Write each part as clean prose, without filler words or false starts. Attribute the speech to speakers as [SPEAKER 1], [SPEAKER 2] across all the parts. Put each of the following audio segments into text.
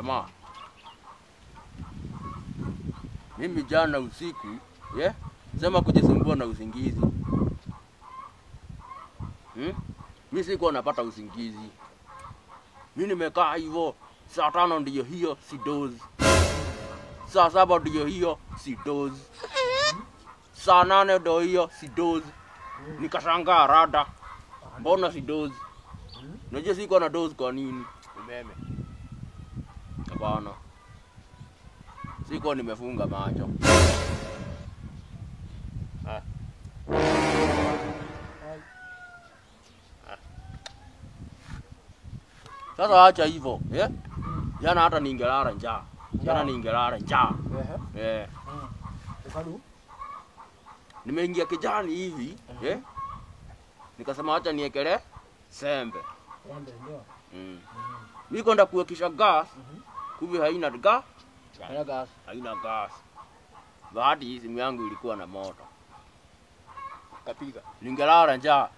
[SPEAKER 1] Majamaa. Mimi jana usiku, yeah? Sema kujisumbua na usingizi. Mimi sikuwa napata usingizi. Mimi nimekaa hivyo, saa 5 ndio hiyo si doze. Saa 7 ndio hiyo si doze. Saa 8 ndio hiyo si doze. Nikashangaa rada. Mbona si doze? Unajua sikuwa na doze kwa nini?
[SPEAKER 2] Umeme.
[SPEAKER 1] Hapana. Sikuwa nimefunga macho. Sasa acha hivyo, eh? Jana hata ningelala njaa. Jana ningelala njaa. Eh. Nimeingia kijani hivi, eh? Nikasema acha niekele sembe.
[SPEAKER 3] Sembe ndio.
[SPEAKER 1] Mimi kwenda kuwekisha gas. Kumbe haina gas.
[SPEAKER 3] Haina gas.
[SPEAKER 1] Haina gas. Bahati simu yangu ilikuwa na moto.
[SPEAKER 2] Kapiga.
[SPEAKER 1] Ningelala njaa.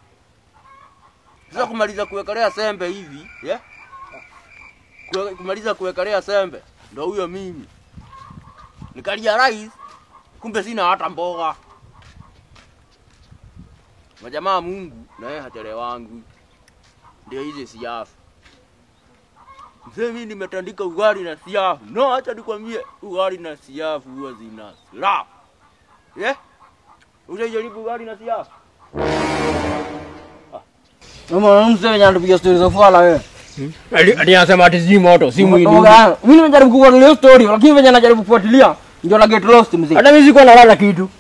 [SPEAKER 1] Sasa kumaliza kuwekelea sembe hivi, eh? Kumaliza kuwekelea sembe ndio huyo mimi. Nikalia rice, kumbe sina hata mboga. Majamaa Mungu na yeye hachelewangi. Ndio hizi siafu. Mzee mimi nimetandika ugali na siafu. No, acha nikwambie ugali na siafu huwa zina slap. Eh? Unajaribu ugali na siafu?
[SPEAKER 3] Mama mzee mwenye anapiga story za fala wewe.
[SPEAKER 2] Ati anasema ati si moto, si mwili.
[SPEAKER 3] Mimi nimejaribu kufuatilia story lakini venye najaribu kufuatilia ndio na get lost mzee.
[SPEAKER 2] Hata mimi sikuwa nalala kitu.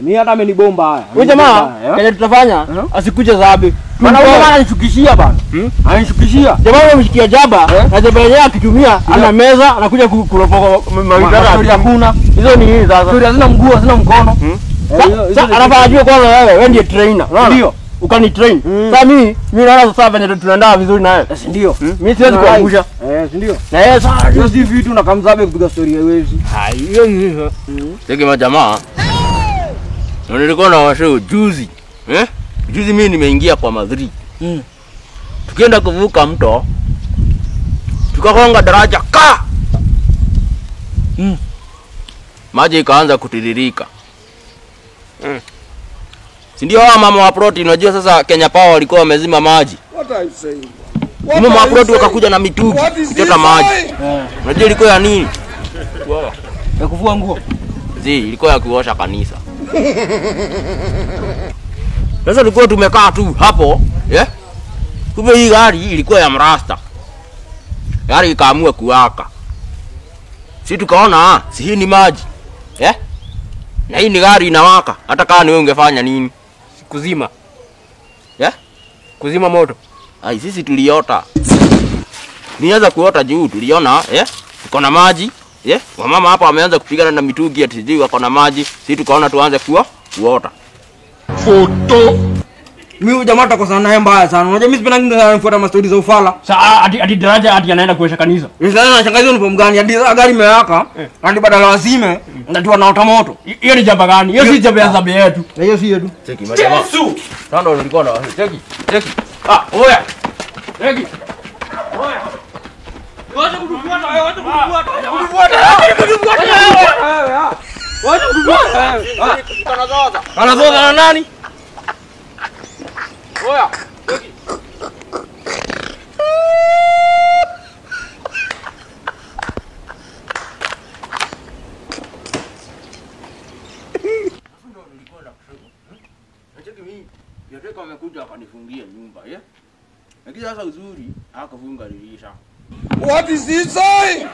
[SPEAKER 3] Mimi hata amenibomba haya.
[SPEAKER 2] Huyu jamaa kenye tutafanya asikuje zabe.
[SPEAKER 3] Maana huyu jamaa ananichukishia bana. Ananichukishia.
[SPEAKER 2] Jamaa amemshikia jaba na jaba yenyewe akitumia ana meza anakuja kuropoka mawitara.
[SPEAKER 3] Hakuna.
[SPEAKER 2] Hizo ni nini sasa?
[SPEAKER 3] Story hazina mguu, hazina mkono.
[SPEAKER 2] Sasa anafaa ajue kwanza wewe ndiye trainer. Unaona? Ukani train. Sasa mimi naona sasa venye tunaenda vizuri naye.
[SPEAKER 3] Si ndio?
[SPEAKER 2] Mimi siwezi kuangusha.
[SPEAKER 3] Si ndio?
[SPEAKER 2] Na yeye sasa
[SPEAKER 3] hiyo si vitu na kamzabe kupiga story haiwezi.
[SPEAKER 2] Hiyo ni
[SPEAKER 1] Sasa majamaa. Nilikuwa na washo juzi. Eh? Juzi mimi nimeingia kwa Madrid. Tukienda kuvuka mto tukagonga daraja ka. Maji ikaanza kutiririka. Si ndio hawa mama wa plot, unajua sasa Kenya Power walikuwa wamezima maji.
[SPEAKER 4] What are you saying?
[SPEAKER 1] Mama wa plot wakakuja na mitungi kuchota maji. Unajua ilikuwa ya nini?
[SPEAKER 3] Ya kufua nguo.
[SPEAKER 1] Zi, ilikuwa ya kuosha kanisa. Sasa tulikuwa tumekaa tu hapo, eh? Kumbe hii gari ilikuwa ya mrasta. Gari ikaamua kuwaka. Si tukaona, si hii ni maji. Eh? Na hii ni gari inawaka. Hata kama ni wewe ungefanya nini?
[SPEAKER 2] Kuzima.
[SPEAKER 1] Eh?
[SPEAKER 2] Kuzima moto.
[SPEAKER 1] Ai, sisi tuliota. Nianza kuota juu tuliona, eh? Tuko na maji, eh? Wamama hapa wameanza kupigana na mitungi ati sijui wako na maji. Sisi tukaona tuanze kuota.
[SPEAKER 4] Photo.
[SPEAKER 3] Mimi huyu jamaa tutakosana naye mbaya sana. Unajua mimi sipendi mtu ananifuata ma stories za ufala.
[SPEAKER 2] Sasa ati daraja ati anaenda kuosha kanisa.
[SPEAKER 3] Sasa nashangaza ni bomu gani? Ati gari imewaka, ati badala wazime, ati wanaota moto.
[SPEAKER 2] Hiyo ni jamba gani? Hiyo si jamba ya zabe yetu.
[SPEAKER 3] Hiyo si yetu.
[SPEAKER 1] Cheki majamaa. Yesu. Sasa ndo nilikuwa na cheki. Cheki. Oya. Cheki. Oya.
[SPEAKER 3] Wacha kutufuata wewe, wacha kutufuata. Kutufuata. Kutufuata wewe. Wacha kutufuata wewe.
[SPEAKER 1] Kanazoza.
[SPEAKER 3] Kanazoza na nani?
[SPEAKER 1] Oya. Cheki. Yateka amekuja akanifungia nyumba, eh? Lakini sasa uzuri hakufunga dirisha.
[SPEAKER 4] What is he saying?